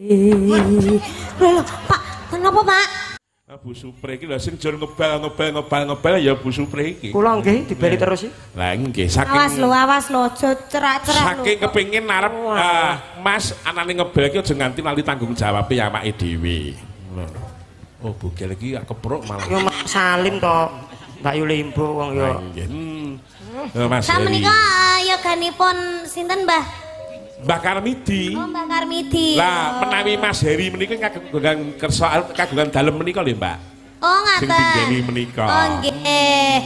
Lho, Pak, kenapa, Pak? Bu Supre iki lho sing jon ngebal ya Bu Supre iki. Kula nggih dibeli terus iki. Lah nggih saking awas lho, aja cerak-cerak lho. Saking kepengin arep Mas anane ngebel iki aja nganti lali tanggung jawab e awake dhewe. Oh, bugel iki kepruk malah. Yo Mas Salim to, Mbak Yulimbo wong yo. Nggih. Mas. Sakmenika yoganipun sinten, Mbah? Mbah Karmidi. Oh, Mbah Karmidi. Lah menawi Mas Heri menika kagungan kersa kagungan dalem menika lho, Mbak. Oh, ngaten. Sing dinggeni menika. Oh, nggih.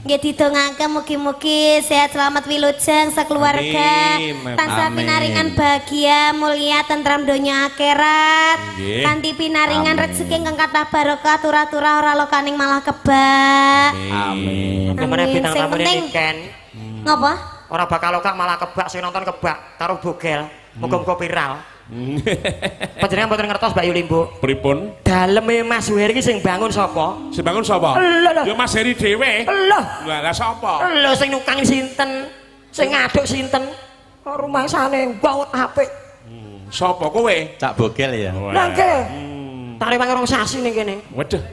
Nggih didongake mugi-mugi sehat selamat wilujeng sekeluarga. Tansah pinaringan bahagia, mulia, tentram donya akhirat. Kanthi pinaringan rejeki ingkang kathah barokah, turah-turah ora lokaning malah kebak. Amin. Kemana bintang tamune Niken? Ngapa? Ora bakal lokak malah kebak sing nonton kebak karo bogel. Muga-muga viral. Panjenengan mboten ngertos Mbak Yulimbo. Pripun? Daleme Mas Heri iki sing bangun sapa? Sing bangun sapa? Ya Mas Heri dhewe. Lho. Lah sapa? Lho sing nukang sinten? Sing ngaduk sinten? Kok rumangsane bangun apik. Sapa kowe? Cak Bogel ya. Lah nggih. Tak rewangi rong sasi ning kene. Waduh.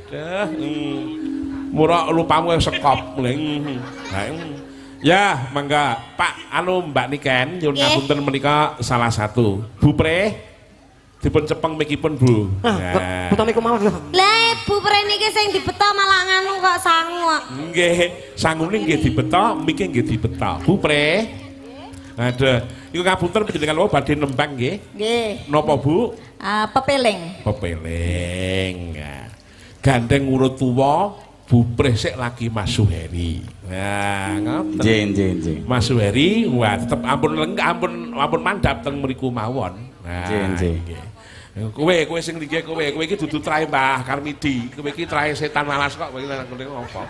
Murah lupamu sekop. Ya, mangga Pak anu Mbak Niken nyuwun ngapunten menika salah satu. Bu Pre dipun cepeng mikipun Bu. Nah, beto miku mawon lho. Lah Bu Pre niki sing dibeto malah nganu kok sangu kok. Nggih, sangune nggih dibeto, mike nggih dibeto. Bu Pre. Aduh, iku ngapunten panjenengan wau badhe nembang nggih. Nggih. Napa Bu? Pepeling. Pepeling. Gandeng urut tuwa Bu Pre sik lagi Mas Suheri. Nah, ngoten. Nggih, nggih, nggih. Mas Suheri, wah tetep ampun lenggah, ampun mandhap teng mriku mawon. Nah, nggih, nggih. Kowe sing nggih kowe iki dudu trae Mbah Karmidi. Kowe iki trae setan malas kok kowe nang kene apa?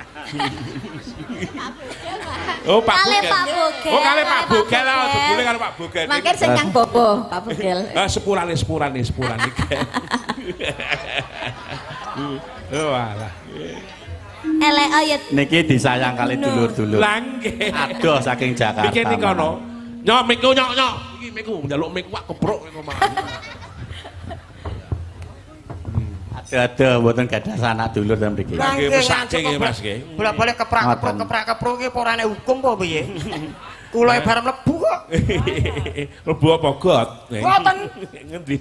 Oh, Pak Bogel. Oh, kale Pak Bogel lho, jebule karo Pak Bogel. Mangke sing kang bobo, Pak Bogel. Ah, sepurane. Oh, alah. Elek ya. Niki disayang kali dulur-dulur. Lah nggih. Adoh saking Jakarta. Iki niki kono. Nyok miku nyok. Iki miku njaluk miku wak kebruk iku malah. Adoh mboten gadah sanak dulur ten mriki. Nggih mesake nggih Mas nggih. Bolak-balik keprak-kepruk iki apa ora nek hukum apa piye? Kula bareng mlebu kok. Mlebu apa got? Mboten. Ngendi?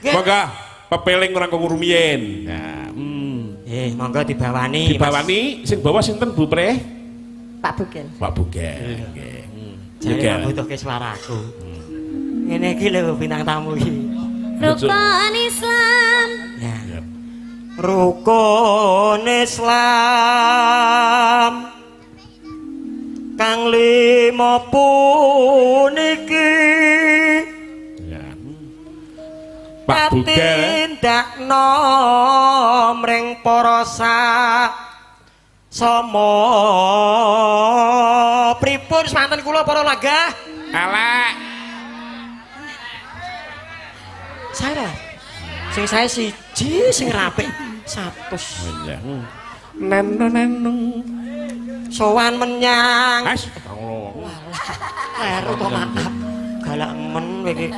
Monggo pepeling ora rumiyin. Nah, monggo dibawani. Dibawani sing bawa sinten Bu Pre? Pak Bugel. Pak Bugel. Nggih. Jare butuhke suaraku. Ngene iki lho bintang tamu iki. Rukun Islam. Ya. Rukun Islam kang lima puniki. Pak Bugel tindakno mring para sama pripun semanten kula para langgah elek saya sing saya siji sing rapik 100 nenu sowan menyang wes kleru to maaf galak men kowe iki.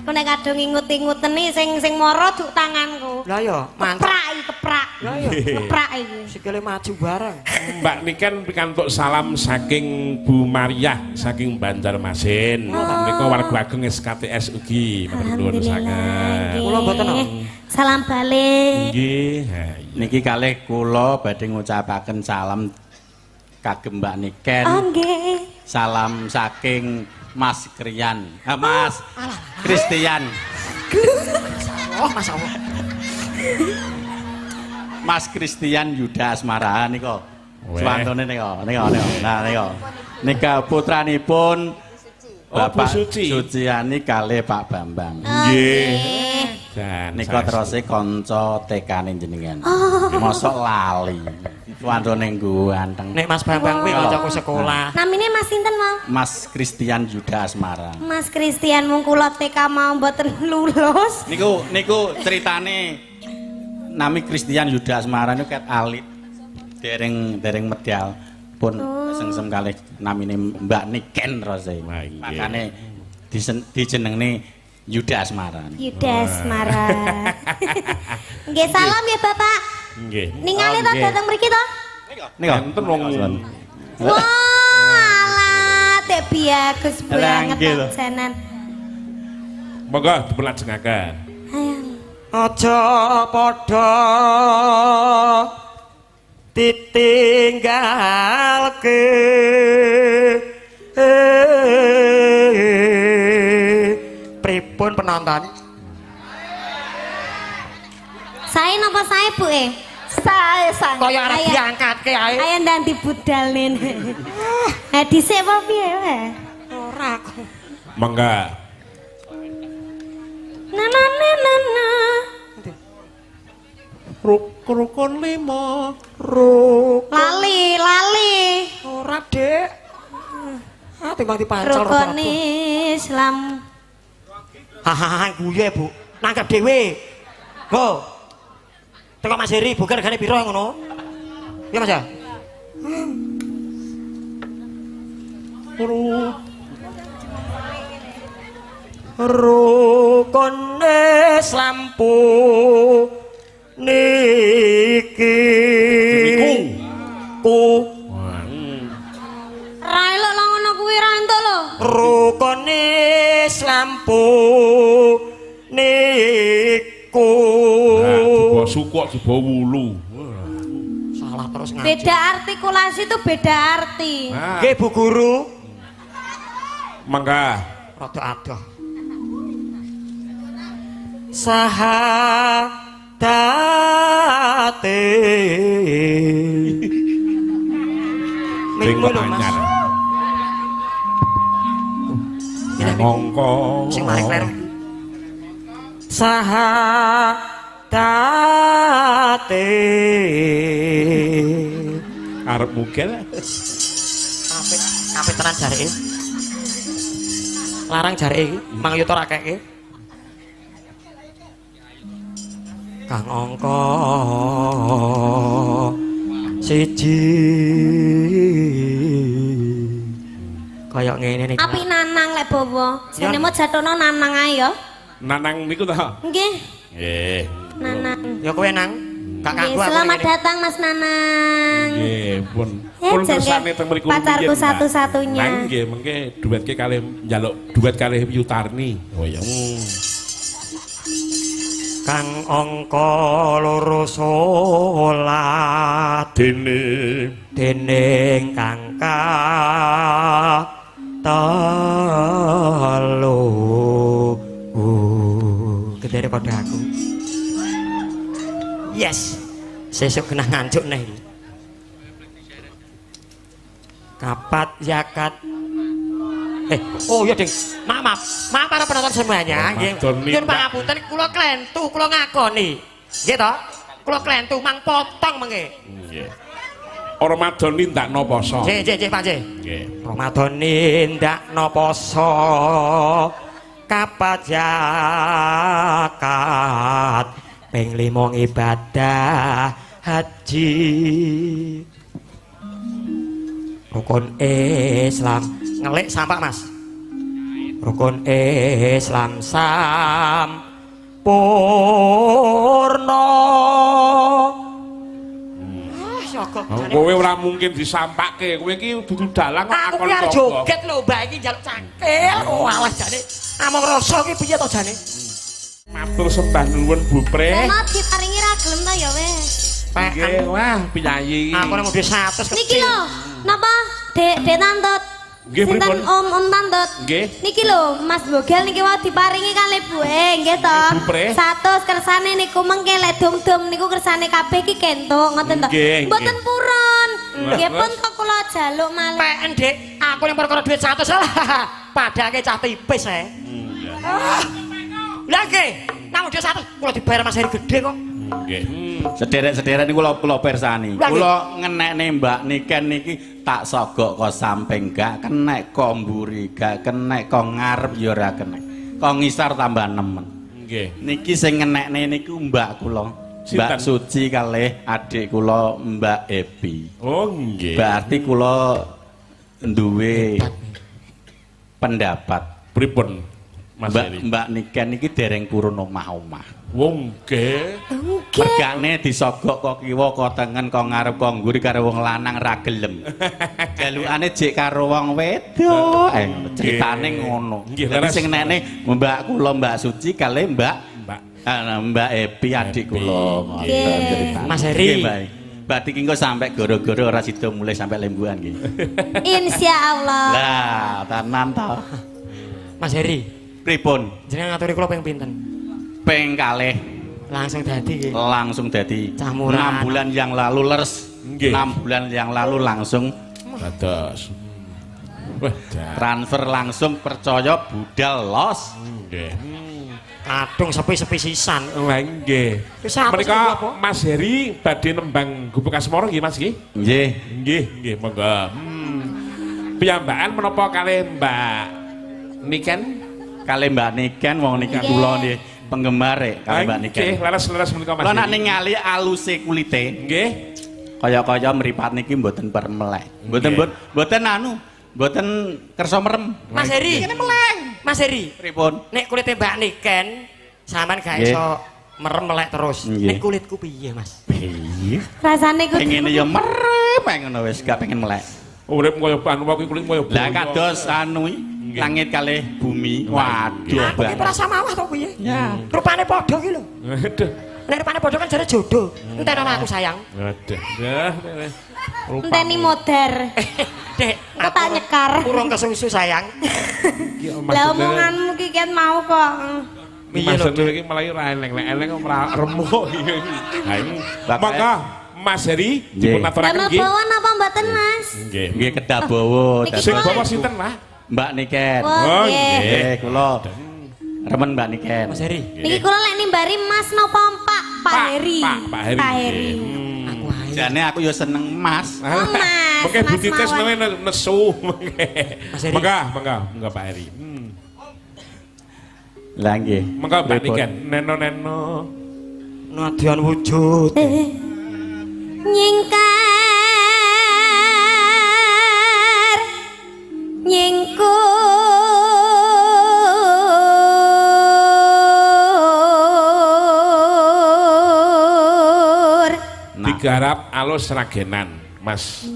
Aku nek kadung ingut-inguteni sing mara duk tanganku. Lah ya, mantap. Keprak. Lah ya, keprak iki. Sikile maju bareng. Mbak Niken pikantuk salam saking Bu Mariah saking Banjarmasin. Menika warga ageng SKTS ugi. Matur nuwun sanget. Kula mboten. Salam balik. Nggih. Niki kalih kula badhe ngucapaken salam kagem Mbak Niken. Oh nggih. Salam saking Mas Krian, Mas Christian. Oh, Mas Allah. Mas Christian Yuda Asmara nika. Swantone nika, nika. Nah nika. Nika putranipun Bapak Suci. Suciani kalih Pak Bambang. Nggih. Nika terose kanca TK-ne jenengan. Mosok lali. Swantone ganteng. Nek Mas Bambang kuwi kancaku sekolah. Namine Mas sinten, Mang? Mas Christian Yuda Asmara. Mas Christian mung kula TK mau mboten lulus. Niku ceritane nami Christian Yuda Asmara niku ket alit. Dereng medal pun sengsem kalih namine Mbak Niken terose. Makane dijenengne Yuda Asmara. Yuda Asmara. Nggih, salam ya Bapak. Nggih. Ningali to dateng mriki to? Nika. Enten wong. Wah, alah, dek biagus banget janan. Monggo dipun lajengaken. Ayo. Aja padha ditinggalke. Pripun penonton? Sae napa sae Bu e? Sae sanget. Kaya arep diangkatke ae. Ayo ndang dibudalne. Eh dhisik apa piye wae? Ora kok. Mangga. Na na na na na. Rukun lima rukun. Lali lali. Ora, Dik. Ah timbang dipancel rukun Islam. Hahaha guyu Bu. Nangkep dhewe. Go. Teko Mas Heri bukan regane piro ngono? Iya Mas ya? Rukun Islam niki. Niku. Ku. Ra elok lho ngono kuwi ra entuk lho. Rukun Islam niku. Nah, suku dibawa wulu. Salah terus ngaji. Beda artikulasi itu beda arti. Nggih Bu Guru. Mangga. Rada adoh. Sahadate. Sing anyar. Mongko sing mari kleru. Sahadate. Arep mugel. Apik, apik tenan jareke. Larang jareke iki, mang yuta ra keke. Kang angka siji. Kaya ngene niki. Apik nanang lek bawa. Jane mo jatono nanang ae ya. Nanang niku ta? Nggih. Nggih. Nanang. Ya kowe nang. Gak kanggo aku. Selamat datang Mas Nanang. Nggih, pun. Pun kersane teng mriku. Pacarku satu-satunya. Nang nggih mengke duetke kalih njaluk duet kalih Yutarni. Oh ya. Kang angka loro salat dene dening kang telu. Gedhere padha aku. Yes. Sesuk kena nganjuk neh iki. Kapat zakat. Oh iya Ding. Maaf, maaf para penonton semuanya nggih. Nyuwun pangapunten kula klentu, kula ngakoni. Nggih to? Kula klentu mang potong mengke. Nggih. Ramadan nindakno poso. Nggih, nggih, nggih, Pak nggih. Nggih. Ramadan nindakno poso. Kapat zakat ping 5 ibadah haji. Rukun Islam ngelik sampak Mas. Rukun Islam sampurna. Kowe ora mungkin disampake, kowe iki dudu dalang kok akon. Aku ki arep joget lho, Mbak iki njaluk cangkil. Oh alah jane. Among rasa ki piye to jane? Matur sembah nuwun Bu Pre. Lah diparingi ra gelem to ya wis. Nggih, wah piyayi. Aku nang mobil 100 kecil. Niki lho, napa? Dek, Dek Tantut. Sinten Om Om Tantut? Nggih. Niki lho, Mas Bogel niki wae diparingi kalih buhe, nggih to. 100 kersane niku mengke lek dum-dum niku kersane kabeh iki kentuk ngoten to. Mboten purun. Nggih pun kok kula jaluk malih. Peken, Dik. Aku ning perkara dhuwit 100 lah. Padake cah tipis ae. Lah nggih, nang dhuwit 100 kula dibayar Mas Heri gede kok. Nggih. Sederek-sederek niku kula pirsani. Kula ngenekne Mbak Niken niki tak sogok kok samping gak kenek kok mburi, gak kenek kok ngarep ya ora kenek. Kok ngisar tambah nemen. Nggih. Niki sing ngenekne niku mbak kula. Mbak Suci kalih adik kula Mbak Ebi. Oh nggih. Berarti kula duwe pendapat. Pripun? Mas Heri? Mbak Niken iki dereng purun omah-omah. Wong nggih. Mergane disogok kok kiwa kok tengen kok ngarep kok mburi karo wong lanang ra gelem. Jalukane jek karo wong wedok. Ceritane ngono. Dadi sing nekne mbak kula Mbak Suci kali Mbak Mbak Epi adik kula ngoten ceritane. Mas Heri. Berarti ki engko sampe goro-goro ora sida mulih sampe lembuan ki. Insyaallah. Lah, tenan to. Mas Heri, pripun? Jenengan ngaturi kula ping pinten? Ping kalih. Langsung dadi nggih. Langsung dadi. Cah murah. 6 bulan yang lalu leres. Nggih. 6 bulan yang lalu langsung dados. Wah, transfer langsung percaya budal los. Nggih. Kadung sepi-sepi sisan. Lah nggih. Menika Mas Heri badhe nembang Gubuk Asmara nggih Mas nggih? Nggih. Nggih, nggih monggo. Piyambakan menapa kalih Mbak Niken? Kalih Mbak Niken wong niki kula nggih penggemar e kalih Mbak Niken. Nggih, leres-leres menika Mas. Kula nak ningali aluse kulite. Nggih. Kaya-kaya mripat niki mboten permelek. Mboten mboten anu, mboten kersa merem. Mas Heri. Ngene meleng. Mas Heri, pripun? Nek kulite Mbak Niken sampean gak iso merem melek terus. Nek kulitku piye, Mas? Piye? Rasane kudu ngene ya merem ae ngono wis gak pengen melek. Urip kaya anu kuwi kulit kaya. Lah kados anu langit kalih bumi. Waduh. Aku ki perasa mawah to piye? Ya. Rupane padha ki lho. Aduh. Nek rupane padha kan jare jodoh. Enteni aku sayang. Aduh. Enteni modar. Dek, aku tak nyekar. Urung kesusu sayang. Lah omonganmu ki kan mau kok. Mas Heri iki mlayu ra eleng-eleng kok ora remuk iki. Ha monggo Mas Heri dipun aturaken nggih. Bawa napa mboten Mas? Nggih. Nggih kedah bawa. Sing bawa sinten, Pak? Mbak Niken. Oh nggih. Kula remen Mbak Niken. Mas Heri. Niki kula lek nimbari Mas napa Pak? Pak Heri. Pak Heri. Pak Heri. Jane aku ya seneng Mas. Oh, Mas. Mengke Bu Titis nesu. Monggo, monggo, monggo Pak Heri. Lah nggih. Monggo Mbak Niken, neno-neno. Nadyan wujud. Nyingkar nyingkur digarap alus ragenan Mas.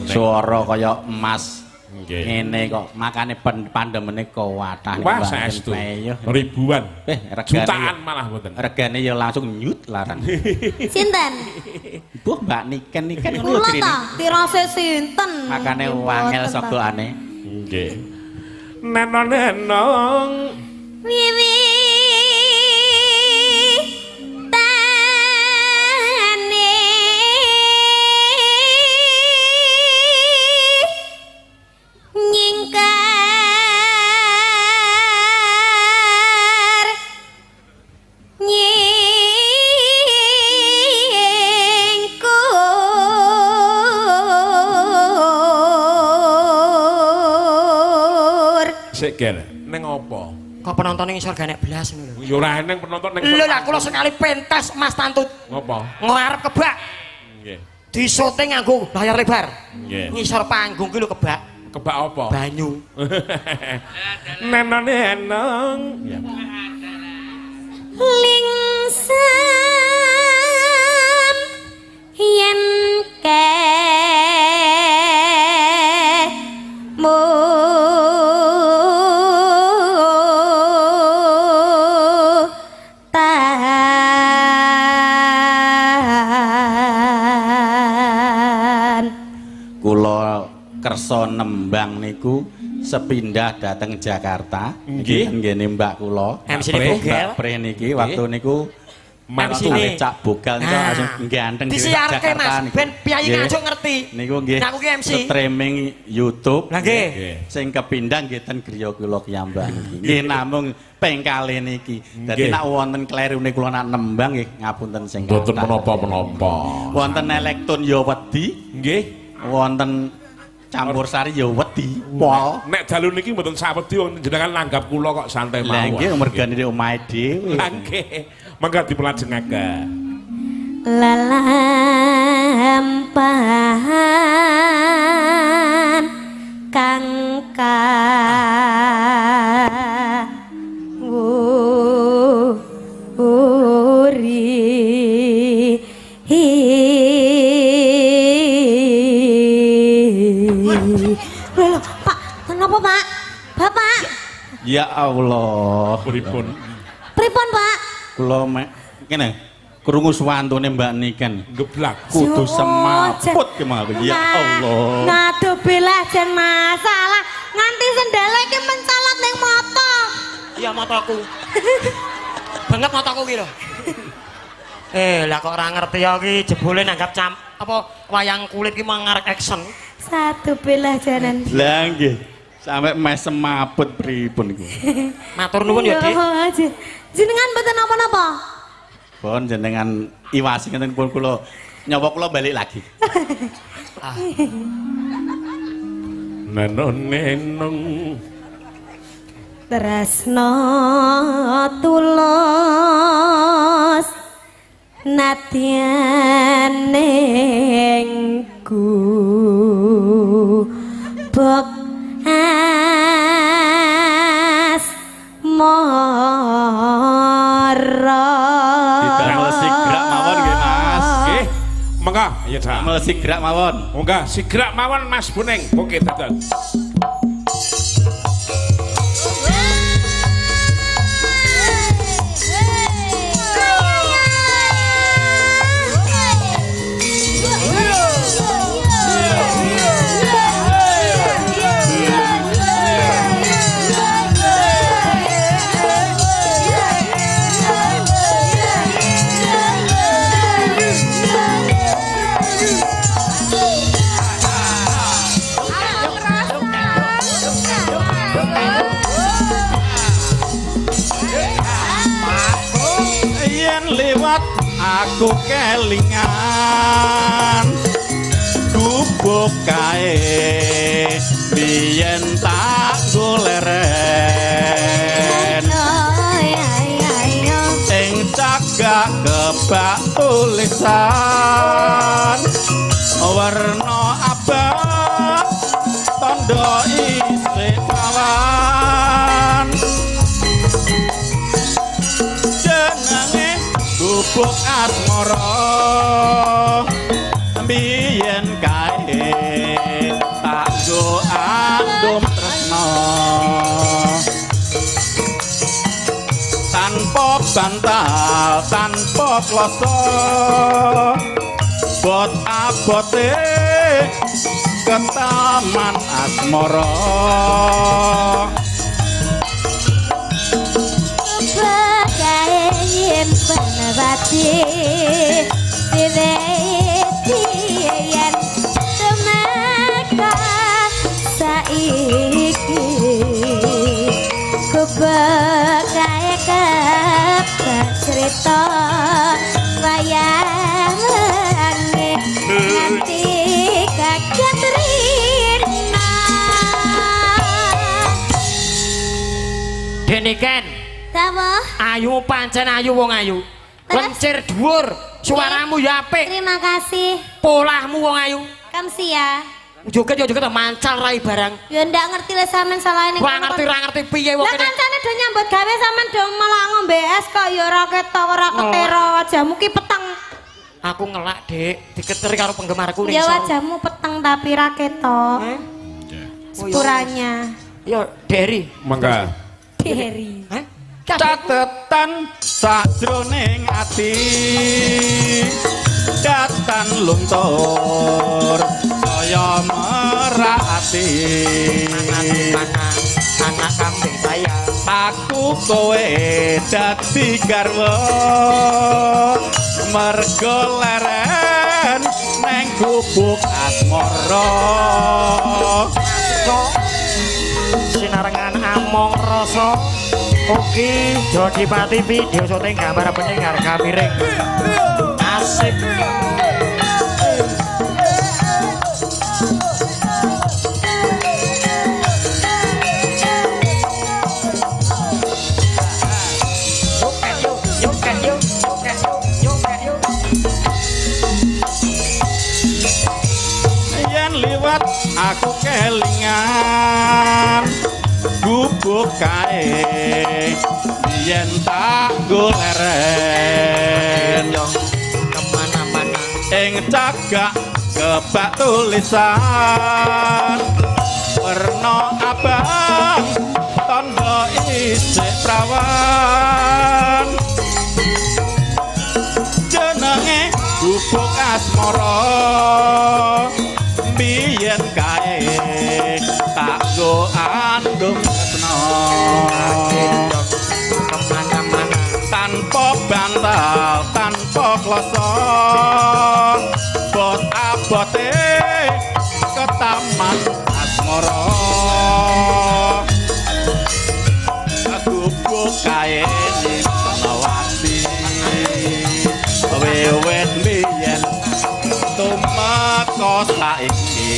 Suara kaya emas. Nggih. Ngene kok makane pandemene kuwatah. Wah, saestu. Ribuan. Jutaan malah mboten. Regane ya langsung nyut larang. Sinten? Mbuh Mbak Niken Niken ngono lho jenenge. Tirase sinten? Makane wangel sogokane. Nggih. Neno-nenong wiwi nyingkar nyingkur. Sik gel, ning apa? Kok penonton ning isor gak nek blas ngono lho. Ya ora eneng penonton ning. Lho lah kula sekali pentas Mas Tantut. Ngopo? Ngarep kebak. Nggih. Disoting nganggo layar lebar. Nggih. Ngisor panggung ki lho kebak. Kebak apa? Banyu. Neno-nenong. Lingsem yen kemu tahan. Kula kersa nembang niku sepindah dateng Jakarta. Nggih. Nggene mbak kula. MC Bogel. Mbak Pre niki waktu niku mantu Cak Bogal niku langsung ganteng disiarke Mas ben piyayi Nganjuk ngerti. Niku nggih. Aku ki MC. Streaming YouTube. Lah nggih. Sing kepindah nggih ten griya kula kiyambak niki. Nggih namung ping kalih niki. Dadi nek wonten klerune kula nak nembang nggih ngapunten sing mboten menapa-menapa. Wonten elektron ya wedi. Nggih. Wonten campur sari ya wedi. Pol. Nek dalu niki mboten sawedi wong jenengan nanggap kula kok santai mawon. Lah nggih mergane omahe dhewe. Lah nggih. Mangga dipelajengaken. Lalampahan kang Ya Allah. Pripun? Pripun, Pak? Kula mek kene krungu suwantune Mbak Niken. Geblak. Kudu semaput ki mau. Ya Allah. Ngadu belah jan masalah. Nganti sendale iki mencolot ning mata. Iya mataku. Banget mataku ki lho. Lah kok ora ngerti ya ki jebule nanggap cam apa wayang kulit ki mangarep action. Satu belah janan. Lah nggih. Sampai mes semaput pripun iku. Matur nuwun ya, Dik. Jenengan mboten napa-napa? Pun jenengan iwasi ngeten pun kula nyawa kula balik lagi. Neno nenong tresno tulus nadyan ning gubuk asmara. Didamel sigrak mawon nggih Mas. Nggih. Monggo, ya ta. Damel sigrak mawon. Monggo sigrak mawon Mas Boneng. Oke, dados. Lewat aku kelingan gubuk kae biyen tak goleren ing cagak kebak tulisan werna abang tandha isih pawan jenenge gubuk asmara biyen kae tak go andum tresno tanpa bantal tanpa kloso bot abote ketaman asmara. Yen panawati yen tumeka saiki kubekae kebak cerita wayange nganti kaget rina. Deniken ayu pancen ayu wong ayu. Lencir dhuwur, suaramu ya apik. Terima kasih. Polahmu wong ayu. Kamsi ya. Joget ya joget mancal rai barang. Ya ndak ngerti le sampean salahe ning. Ora ngerti ora ngerti piye wong kene. Lah kancane do nyambut gawe sampean do malah ngombe es kok ya ora ketok ora ketera wajahmu ki peteng. Aku ngelak, Dik. Diketeri karo penggemarku ning. Ya wajahmu peteng tapi ra ketok. Sepuranya. Yo, Deri. Mangga. Deri. Hah? Catetan sajroning ati datan luntur saya merak ati anak kambing saya aku kowe dadi garwa mergo leren neng gubuk asmara sinarengan among rasa. Oke, Jodipati video syuting gambar bening harga miring. Asik. Yen liwat aku kelingan gubuk kae yen tak goleren kemana-mana ing cagak kebak tulisan werna abang tandha Isih prawan jenenge gubuk asmara biyen kae tak go andung tresna tanpa bantal tanpa kloso bot abote ke taman asmara gubuk kae nyimpenawati wiwit biyen tumeka saiki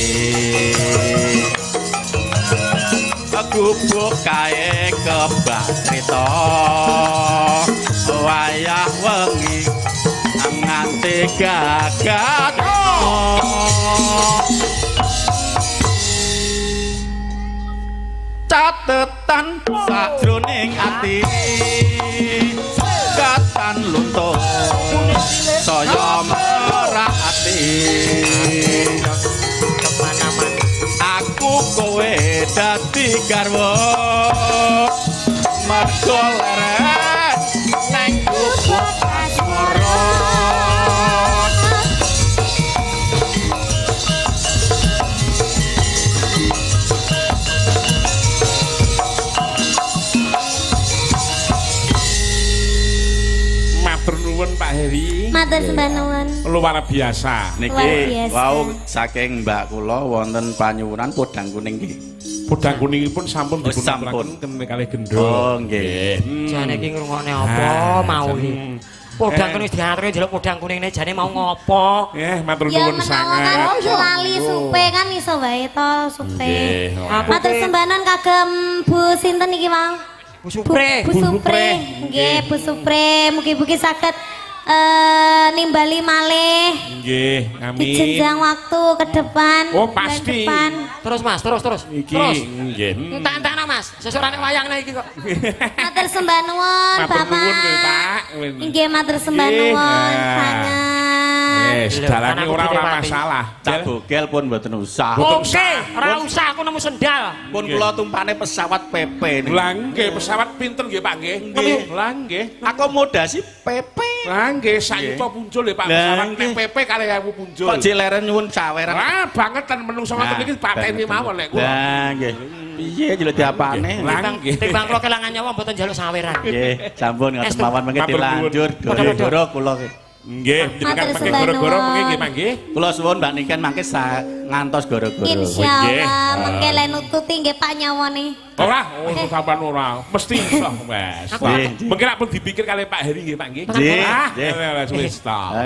gubuk kae kebak crita wayah wengi nganti gagat. Catetan sajroning ati katan luntur saya merah ati aku kowe dadi garwa mergo leren neng gubuk asmara. Matur nuwun Pak Heri. Matur sembah nuwun. Luar biasa. Niki wau saking mbak kula wonten panyuwunan podang kuning nggih. Podang kuningipun sampun dipunaturaken kalih gendho. Oh nggih. Jane iki ngrungokne apa mau iki? Podang kuning diaturke njaluk podang kuningne jane mau ngopo? Nggih, matur nuwun sanget. Lali supe kan iso wae to supe. Matur sembah nuwun kagem Bu sinten iki, Mang? Bu Supre. Bu Supre. Nggih, Bu Supre mugi-mugi saged nimbali malih. Nggih, amin. Di jenjang waktu ke depan. Oh, pasti. Depan. Terus Mas, terus. Iki, terus. Nggih. Entak-entakno Mas, sesuk rane wayang iki kok. Matur sembah nuwun, Bapak. Matur nuwun, Pak. Nggih, matur sembah nuwun sanget. Wis, dalane ora masalah. Cak Bogel pun mboten usah. Oke, ora usah aku nemu sendal. Pun kula tumpane pesawat PP niku. Lah nggih, pesawat pinten nggih, Pak nggih? Lah nggih. Akomodasi PP. Lah nggih, sak yuta punjul lho Pak pesawat nek PP 2.000 punjul. Kok jeleren nyuwun saweran. Lah bangetan menungso ngoten iki pateni mawon nek kula. Lah nggih. Piye jelek diapane? Lah nggih. Timbang kula kelangan nyawa mboten njaluk saweran. Nggih, sampun ngoten mawon mengke dilanjur goro-goro kula. Nggih, jenengan mangke goro-goro mengke nggih mangke. Kula suwun Mbak Niken mangke ngantos goro-goro. Insyaallah mengke le nututi nggih Pak nyawane. Ora, sampean ora. Mesti iso, Mas. Mengke lak pun dipikir kalih Pak Heri nggih Pak nggih. Nggih. Wis ta.